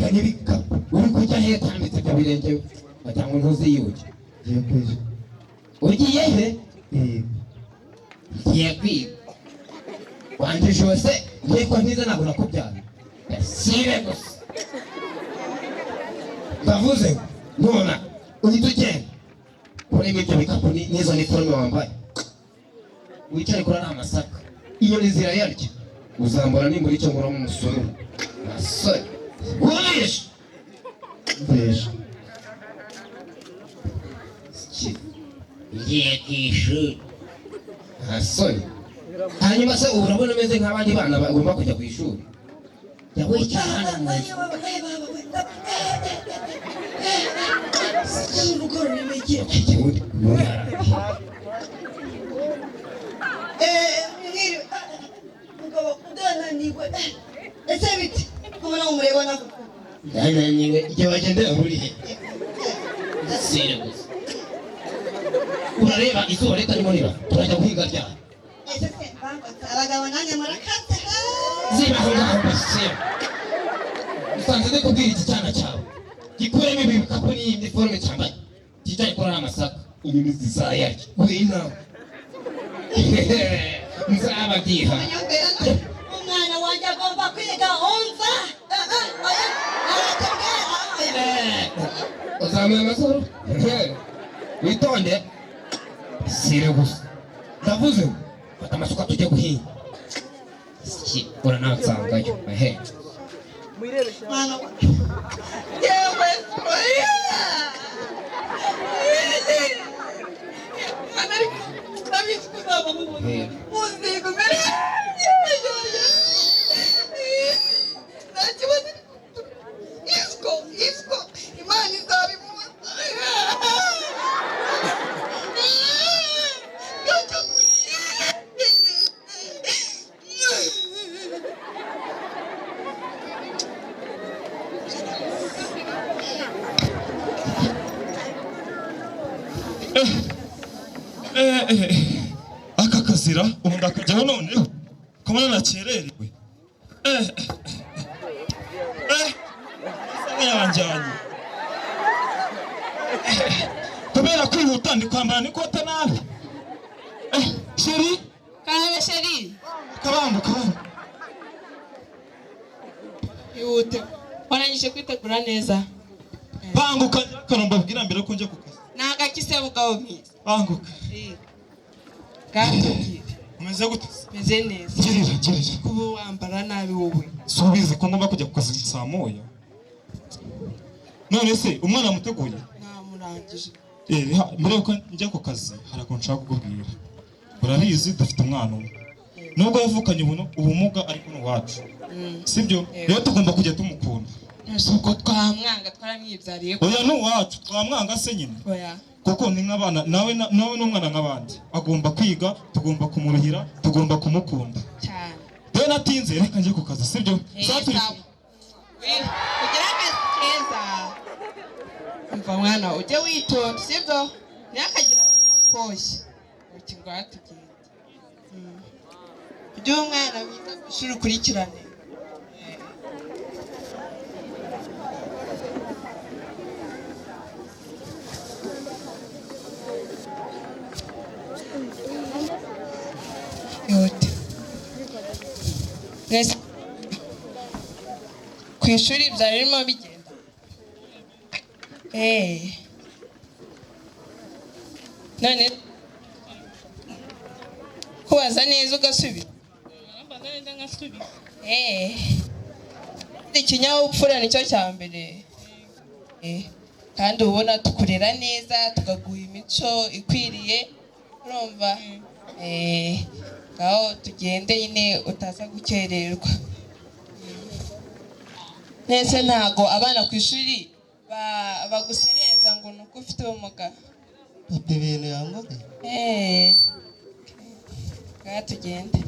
Reba n'ibikapu uri kujya he? Tambitse ibyo birenge wagira ngo ntuziyuge. Ngiye kwiga. Ugiye he? Kwiga. Ngiye kwiga. Wanjije se? Ngiye ko ntize, ntabwo nakubyara. Sibe gusa ndavuze ngo nona uhita ugenda kuremo ibyo bikapu n'izo niforume wambaye, wicare kuri ariya masaka, inyoni zirayarya. Uzambara nimbura icyo nkuramo umusururu. Masore wumvishe? Mvishe. Ngiye ku ishuri, nta soni. Hanyuma se ubu urabona umeze nk'abandi bana bagomba kujya ku ishuri? Jya wicara hano mu nzu. Igihugu. Mwiriwe mugabo, udananiwe ese bite kubona umureba nako? Ndananiwe. Igihe wagendera uri he? Sire gusa. Urareba izuba ritarimo riba, turajya guhinga ryari? Ese se bangotse abagabo nanjye murakatse? Ziba aho ngaho mbese. Usanze ndi kubwira iki cyana cyawe gikuremo ibi bikapu n'iyi niforume cyambaye, kijyanye kuri ariya masaka, inyoni zizayarya. Ngwino nzabadiha. Umwana wanjye agomba kwiga, umva. Oya, aratubwira oya. Uzamuye amazuru, witonde. Sire gusa, ndavuze ngo fata amasuka tujye guhinga. Uranansangayo ehe. Mwana wa yewe, oya. Mwana, ariko ndabizi ko uzaba mu buzima mbere. Nta kibazo. Isiko isiko Imana izabimuha. Aka kazira ubu ndakajyaho noneho kubona nakererewe. Isaha yanjyanye. Kubera kwihuta ndi kwambara n'ikote nabi. Chérie. Karame, chérie. Kabambo, kabambo. Ihute, warangije kwitegura neza? Banguka akantu mbabwira mbere ko njya ku kazi. Ni agakise, mugabo mwiza. Banguka. Bwatubwire. Umeze gute? Meze neza. Girira, girira. Kuba wambara nabi wowe. Si ubizi ko ngomba kujya ku kazi saa 1? None se umwana muteguye? Namurangije. Mbere yuko njya ku kazi hari akantu nshaka kukubwira. Urabizi dufite umwana umwe, nubwo yavukanye ubumuga, ariko ni uwacu, sibyo? Yego. Rero tugomba kujya tumukunda. Ese ubwo twamwanga? Twaramwibyariye. Oya, ni uwacu, twamwanga se nyine? Oya. Kuko ni nk'abana nawe, nawe ni umwana nk'abandi, agomba kwiga, tugomba kumuruhira, tugomba kumukunda. Cyane. Rero natinze, reka njye ku kazi, sibyo? Saa turi Sawa. Ugire akazi keza. Umva mwana, ujye witonda, sibyo? Ntihakagire abantu bakoshye uti ngaha tugende. Ujye uba umwana mwiza ku ishuri, ukurikirane. Ihute. Mwese ku ishuri byari birimo bigenda? None kubaza neza ugasubiza? Mbaza neza nkasubiza. Ikinyabupfura nicyo cya mbere. Kandi ubona tukurera neza, tukaguha imico ikwiriye, urumva? Ngaho tugende nyine, utaza gukererwa. Nese ntago abana ku ishuri bagusereza ngo ni uko ufite ubumuga? Papa, ibintu yankoreye. Ngaho tugende.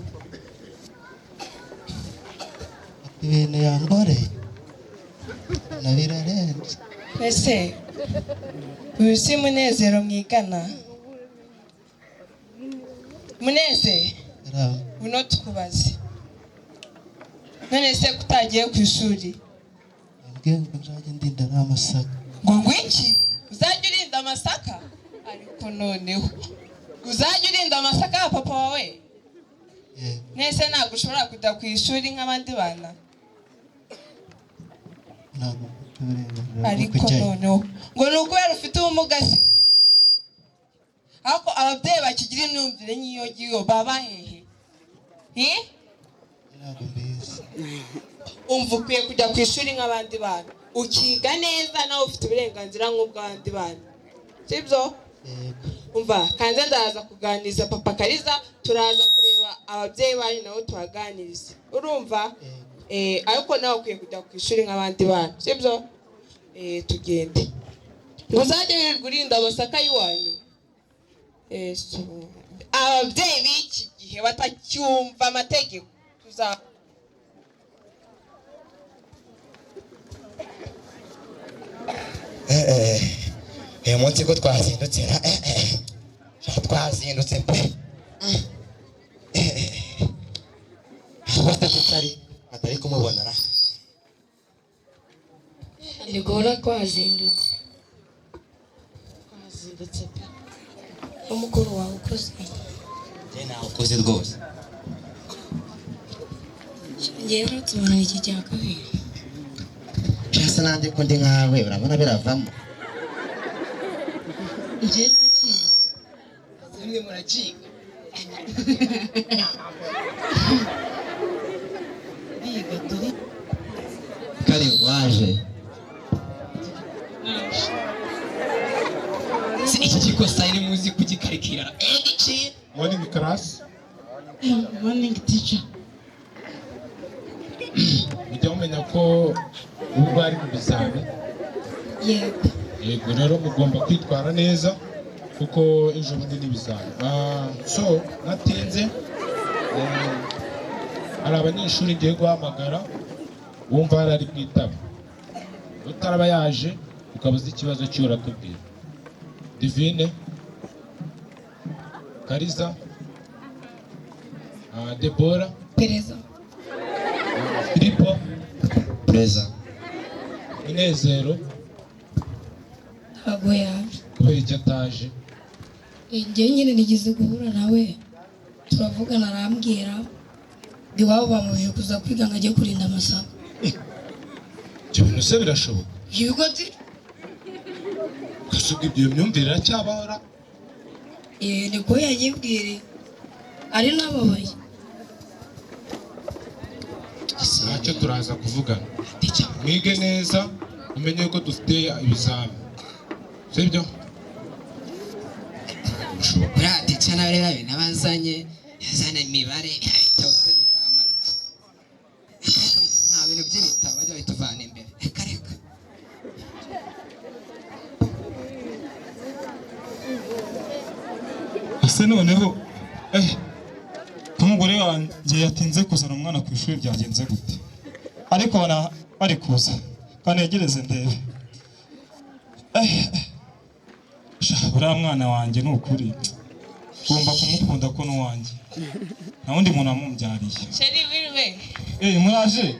Papa, ibintu yankoreye na birarenze. Ese uyu si Munezero mwigana? Muneze. Karame. Uno tukubaze, none se kutagiye ku ishuri? Yambwiye ngo nzajye ndinda n'amasaka. Ngo ngwiki? Uzajya urinda amasaka? Ariko noneho uzajya urinda amasaka ya papa wawe? Yego. Nese ntabwo ushobora kujya ku ishuri nk'abandi bana? Ntabwo mfite uburenganzira bwo Ariko kujyayo. noneho ngo ni ukubera ufite ubumuga se? Ariko ababyeyi bakigira imyumvire nk'iyo ngiyo baba hehe? Eh? Ntabwo mbizi. Umva, ukwiye kujya ku ishuri nk'abandi bana, ukiga neza, nawe ufite uburenganzira nk'ubw'abandi bana, sibyo? Yego. Umva, kanze ndaza kuganiriza papa Kariza, turaza kureba ababyeyi banyu nabo tubaganirize, urumva? Yego. Ariko nawe ukwiye kujya ku ishuri nk'abandi bana, sibyo? Tugende. Ngo uzajye wirirwa urinda amasaka y'iwanyu? So, ababyeyi b'iki gihe batacyumva amategeko tuza. Uyu munsi ko twazindutse ra, sha twazindutse pe. Rwose tutari atari kumubona ra. Ndi kubona twazindutse. Twazindutse pe. Umukuru wawe ukuze. Njye nawe ukuze rwose. Ngewe tubona iki cya kabiri. Shasa nanjye ko ndi nkawe, urabona biravamo. Njye ndakizi. Zimwe murakiga. Biga turi. Kari waje. Si iki gikosa iri muzi kugikarikira iki? Morning, class. Morning, teacher. Mujya mumenya ko ubu bari mu bizami? Yego. Yego, rero mugomba kwitwara neza kuko ejo bundi ni ibizami. So natinze, hari abanyeshuri ngiye guhamagara, wumva hari ari bwitabe, utaraba yaje ukaba uzi ikibazo cye uratubwira. Divine, Kariza, Debora. Perezida. Filipo. Perezida. Munezero. Ntabwo yaje. Kubera icyo ataje? Njyewe nyine nigeze guhura nawe, turavugana, arambwira ngo iwabo bamubujije kuza kwiga ngo ajye kurinda amasaka. Ibyo bintu se birashoboka? Ibigo Gusa ubwo ibyo myumvire iracyabahora? Niko yanyibwiriye, ari n'ababaye. Ntacyo, turaza kuvugana. Mwige neza, umenye ko dufite ibizami, sibyo? Bishoboka. Buriya teacher nawe rero ibintu aba azanye, yazana imibare, ibitabo se bizamara iki? Nta bintu by'ibitabo bajya babituvana imbere, reka reka. Ese noneho ko umugore wanjye yatinze kuzana umwana ku ishuri, byagenze gute? Ariko bari kuza, kanegereze ndebe. Sha, uriya mwana wanjye ni ukuri ngomba kumukunda ko n'uwanjye, nta wundi muntu wamumbyariye. Chéri, wiriwe. Muraje?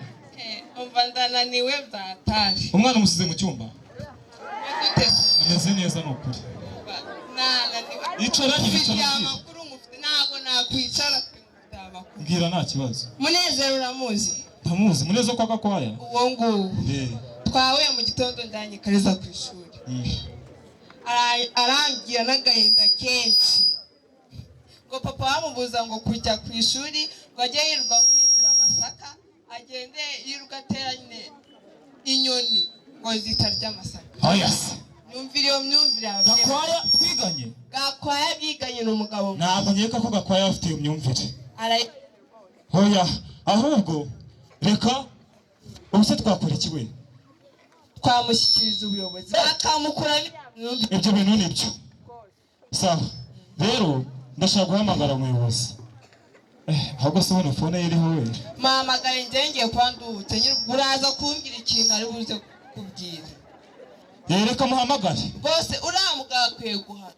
Umva, ndananiwe byataje. Umwana umusize mu cyumba? Gute se? Ameze neza ni ukuri. Umva, nananiwe. Icara nyine, Mfitiye icara. amakuru mufite, ntabwo nakwicara pe, mufite amakuru. Mbwira, nta kibazo. Munezero uramuzi? Ndamuzi, Munezero kwa Gakwaya. Uwo nguwo. Twahuye mu gitondo njyanye Kariza ku ishuri. Arambwira n'agahinda kenshi ngo papa bamubuza ngo kujya ku ishuri, ngo ajye yirirwa amurindira amasaka, agende yirirwa atera nyine inyoni ngo zitarya amasaka. Oya se! Nyumvire iyo myumvire y'ababyeyi. Gakwaya twiganye? Gakwaya byiganye n'umugabo. Ntabwo nkeka ko Gakwaya afite iyo myumvire. Hoya, ahubwo reka, ubu se twakora iki we? Twamushyikiriza ubuyobozi bakamukuramo iriya myumvire. Ibyo bintu ni byo, sawa. Rero ndashaka guhamagara umuyobozi. Ahubwo se ubona phone ye iriho we? Muhamagare, njyewe ngiye kuba nduhutse nyine, uraza kumbwira ikintu ari buze kukubwira. Reka muhamagare. Rwose uriya mugabo akwiye guhana.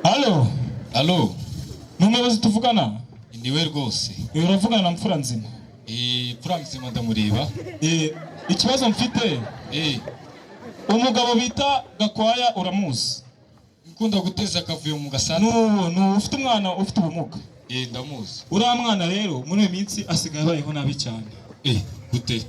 Allo? Allo. Ni umuyobozi tuvugana? Niwe rwose. Uravugana na Mfura Nzima. Mfura Nzima ndamureba. Ikibazo mfite, umugabo bita Gakwaya uramuzi? Ukunda guteza akavuyo mu gasana. N'ubu ufite umwana ufite ubumuga. Ndamuzi. Uriya mwana rero muri iyo minsi asigaye abayeho nabi cyane. Gute?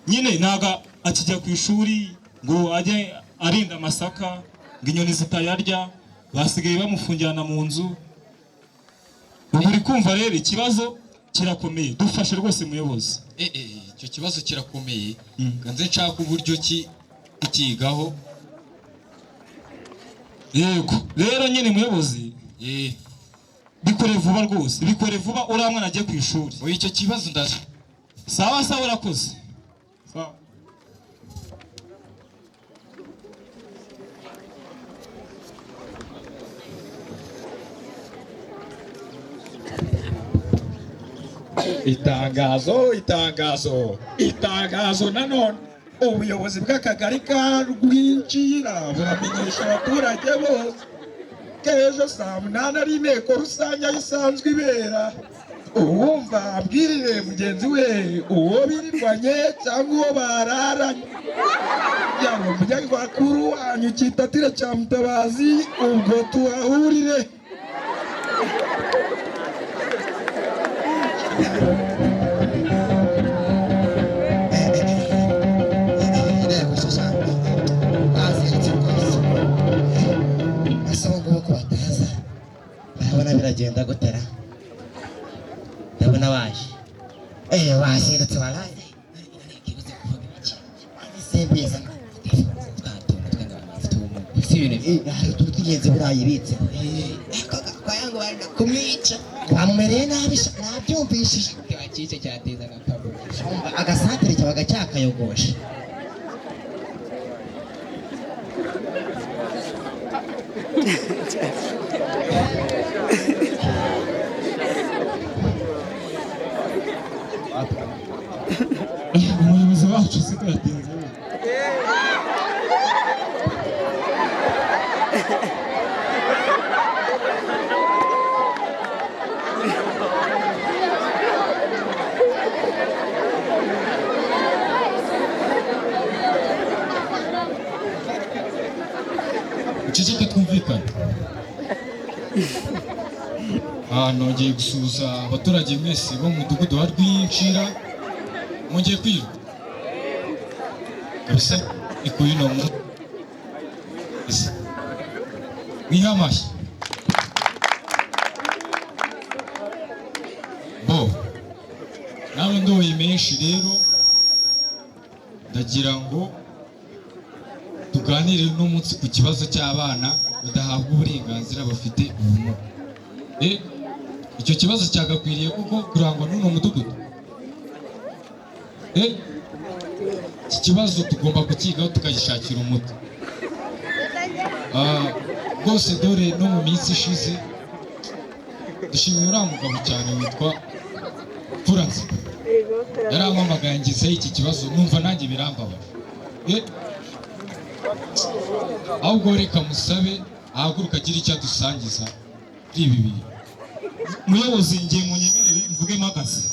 Nyine ntabwo akijya ku ishuri ngo ajye arinda amasaka ngo inyoni zitayarya, basigaye bamufungirana mu nzu. Ubu uri kumva rero ikibazo kirakomeye, dufashe rwose muyobozi. Icyo kibazo kirakomeye, nze nshaka uburyo ki kukigaho. Yego rero nyine muyobozi, bikore vuba rwose, bikore vuba uriya mwana agiye ku ishuri. Icyo kibazo ndaje. Sawa sawa, urakoze. Sawa. Itangazo, itangazo, itangazo nanone. Ubuyobozi bw'akagari ka Rwinjira buramenyesha abaturage bose ko ejo saa 8 ari inteko rusange aho isanzwe ibera. Uwumva abwirire mugenzi we uwo birirwanye cyangwa uwo bararanye. Yaba umunyamakuru wanyu Cyitatire cya Mutabazi, ubwo tuhahurire. Barabona biragenda gutera, ndabona baje bazindutse baraye simbiza hari utuntu tw'ingenzi burayi ibitse kumwica bamumereye nabi, nabyumvishije. Kibakice cyatezaga akavuyo. Agasantere cyabaga cyakayogoshe. Umuyobozi wacu siko yatinze. Uceceke twumvikane. Nongeye gusuhuza abaturage mwese bo mu mudugudu wa Rwinjira, mwongeye kwirirwa kabisa. Ni kuri ino munsi mwihe amashyi. Bo nawe ndoye menshi rero, ndagira ngo tuganire uno munsi ku kibazo cy'abana badahabwa uburenganzira bafite ubumuga. Icyo kibazo cyagakwiriye kuko kurangwa n'uno mudugudu. Iki kibazo tugomba kukigaho tukagishakira umuti. Rwose dore no mu minsi ishize dushimira uriya mugabo cyane witwa Furanse, yarampamagaye ngezeho iki kibazo numva nanjye birambabaje. Ahubwo reka musabe ahaguruka agire icyo adusangiza kuri ibi bintu. Muyobozi, ngiye munyemerere mvuge mpagaze.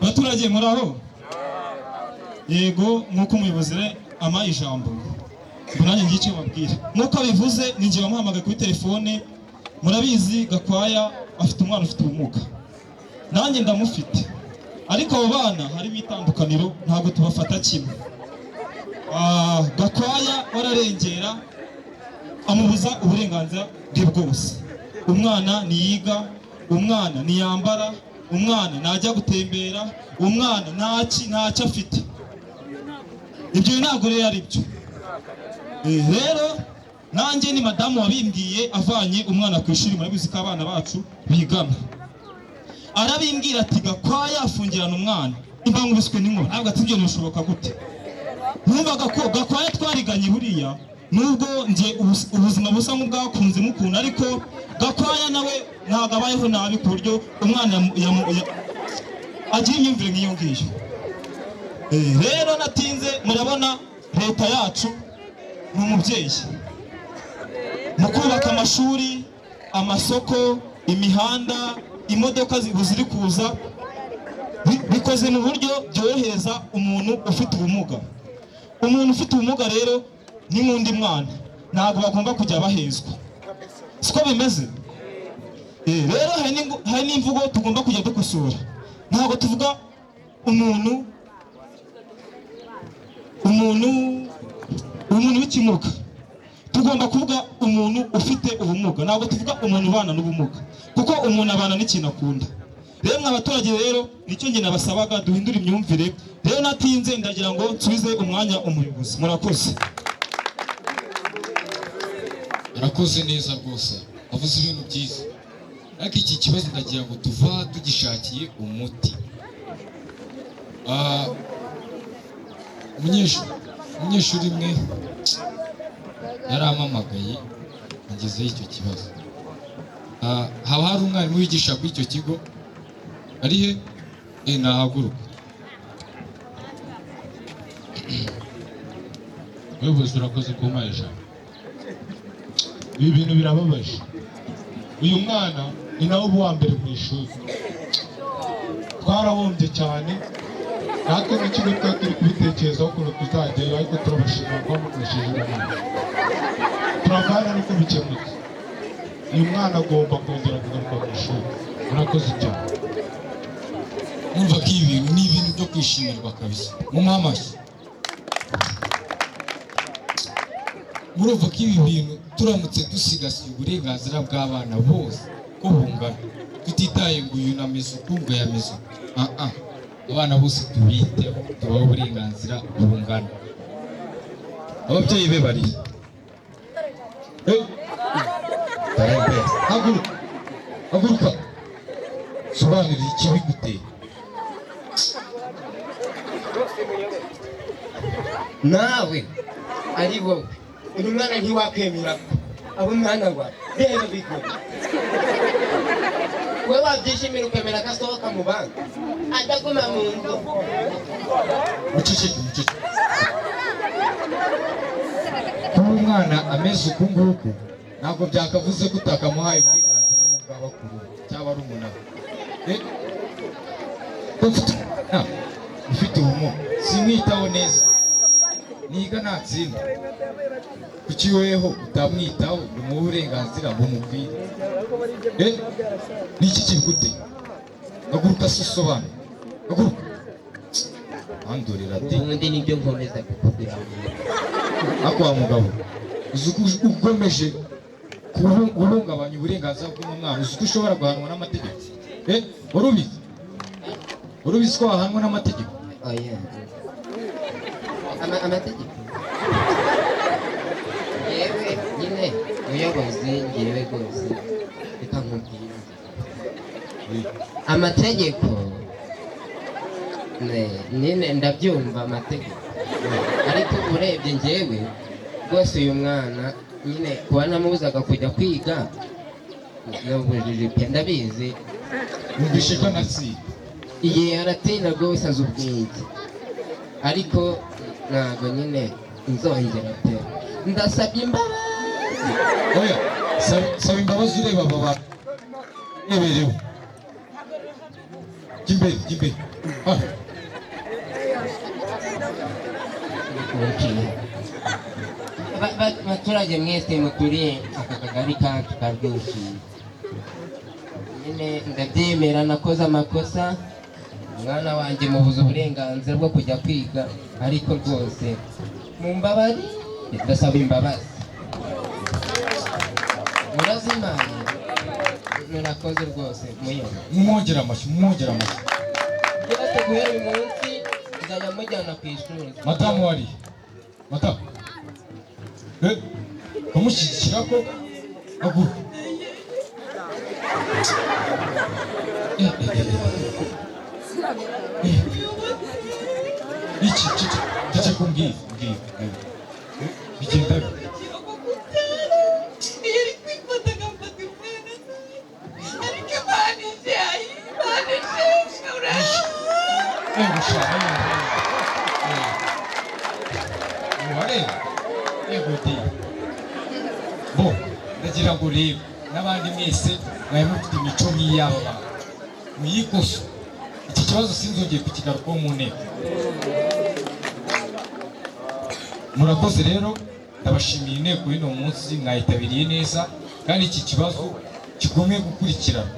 Abaturage muri aho? Yego, nk'uko umuyobozi amaye ijambo, ngo nanjye ngire icyo mbabwira. Nk'uko abivuze, ni njye wamuhamagaye kuri telefone. Murabizi Gakwaya afite umwana ufite ubumuga, nanjye ndamufite, ariko abo bana harimo itandukaniro, ntabwo tubafata kimwe. Gakwaya wararengera amubuza uburenganzira bwe bwose. Umwana ntiyiga, umwana ntiyambara, umwana ntajya gutembera, umwana ntacyo afite. Ibyo ntabwo rero ari byo. Rero nanjye ni madamu wabimbwiye avanye umwana ku ishuri, murabizi ko abana bacu bigana. Arabimbwira ati Gakwaya afungirana umwana, imbangubiswe n'inkuba. Ntabwo ati ibyo bishoboka gute? Numvaga ko Gakwaya twariganye buriya, nubwo nje ubuzima busa nk'ubwakunze mukunda, ariko Gakwaya nawe ntabwo abayeho nabi ku buryo umwana agira imyumvire nk'iyo ngiyo. Rero natinze, murabona leta yacu ni umubyeyi mu kubaka amashuri, amasoko, Imihanda, imodoka ziri kuza, bikoze mu buryo byorohereza umuntu ufite ubumuga. Umuntu ufite ubumuga rero ni nk'undi mwana, ntabwo bagomba kujya bahezwa, siko bimeze. Rero hari n'imvugo tugomba kujya dukosora. Ntabwo tuvuga umuntu w'ikimuga, tugomba kuvuga umuntu ufite ubumuga. Ntabwo tuvuga umuntu ubana n'ubumuga, kuko umuntu abana n'ikintu akunda. Rero mwa baturage rero, nicyo njye nabasabaga, duhindure imyumvire. Rero natinze, ndagira ngo nsubize umwanya umuyobozi. Murakoze. Arakoze neza rwose, avuze ibintu byiza, ariko iki kibazo ndagira ngo tuva tugishakiye umuti. Umunyeshuri umwe yarampamagaye angezeho icyo kibazo. Haba hari umwarimu wigisha kuri icyo kigo ari he? Nahaguruka. Muyobozi, urakoze kumpa ijambo. Ibi bintu birababaje. Uyu mwana ni nawe uba uwa mbere mu ishuri. Twarahombye cyane natwe nk'ikigo, twari turi kubitekerezaho ukuntu tuzajyayo, ariko turabashimira kuba mukoresheje inama. Turavana nuko bikemutse. Uyu mwana agomba kongera kugaruka mu ishuri. Murakoze cyane. Mwumva ko ibi bintu ni ibintu byo kwishimirwa kabisa, mumuhe amashyi. Murumva ko ibi bintu turamutse dusigasiye uburenganzira bw'abana bose ko bungana, tutitaye ngo uyu nameze uku ngo yameze uku, abana bose tubiteho, tubahe uburenganzira bungana. Ababyeyi be bari he? Haguruka, haguruka, sobanurira ikibiguteye. Nawe ari wowe, uyu mwana ntiwakwemera ko aba umwana wawe. Reba bigoye, wowe wabyishimira ukemera ko asohoka mu bandi adaguma mu nzu? Muceceke, muceceke. Kuba umwana ameze uku nguku ntabwo byakavuze ko utakamuhaye uburenganzira nk'ubwa bakuru cyangwa ari umunara. Ko mfite umwana ufite ubumuga simwitaho neza, niga ntatsinda, kuki weho utamwitaho ngo umuhe uburenganzira bumukwiye? Ni iki kibiguteye? Haguruka se usobanure, haguruka. Andorera ati Ubundi nibyo nkomeza kukubwira. Ariko wa mugabo, uzi ko ukomeje guhungabanya uburenganzira bw'umwana, uzi ko ushobora guhanwa n'amategeko? Wari ubizi? Wari ubizi ko wahanwa n'amategeko? Oya. Amategeko yewe nyine muyobozi, ngewe rwose reka nkubwire, amategeko nyine ndabyumva amategeko, ariko urebye ngewe rwose uyu mwana nyine kuba namubuzaga kujya kwiga n'ubujiji pe, ndabizi. Wumvishe ko anatsinda? Igihe aratsinda rwose, azi ubwenge, ariko ntabwo nyine nzongera pe, ndasabye imbabazi. Oya, saba imbabazi ureba aba bantu ureberewe. Jya imbere, jya imbere. Baturage mwese muturiye aka kagari kacu ka Rwinshi, nyine ndabyemera nakoze amakosa, umwana wanjye mubuza uburenganzira bwo kujya kwiga, ariko rwose mumbabarire, ndasaba imbabazi. Murazimaye, murakoze rwose muyobozi. Mumwongere amashyi, mumwongere amashyi. Rwose guhera uyu munsi nzajya mujyana ku ishuri. Madamu wari madamu, kamushyigikira ko haguruka. Iki iki iki kumbwira, mbwira, mbwira. Bigenda bite? Iyo uri kwifata agafata umwana, ariko Imana ije, Imana ije, Yego sha, yego. Uwareba, yego di. Bo, ndagira ngo urebe. N'abandi mwese mwari mufite imico nk'iy'aba bantu, muyikoso. Iki kibazo sinzongeye kukigarukaho mu nteko. Murakoze rero, ndabashimiye inteko y'uno munsi, mwayitabiriye neza, kandi iki kibazo kigomwe gukurikirana.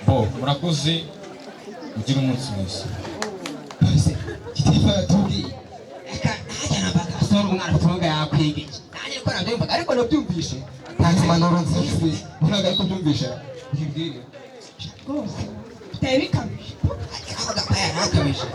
Bo murakoze, mugire umunsi mwiza. Gitifu yatubwiye reka ntajya namba gasore, umwana afite ubumuga yakwiga iki? Nanjye niko nabyumvaga, ariko nabyumvishe Ntanze impanuro nziza, ntabwo ariko byumvisha ntibwire. Rwose bitari bikabije. Ariko gapaya yarakabije.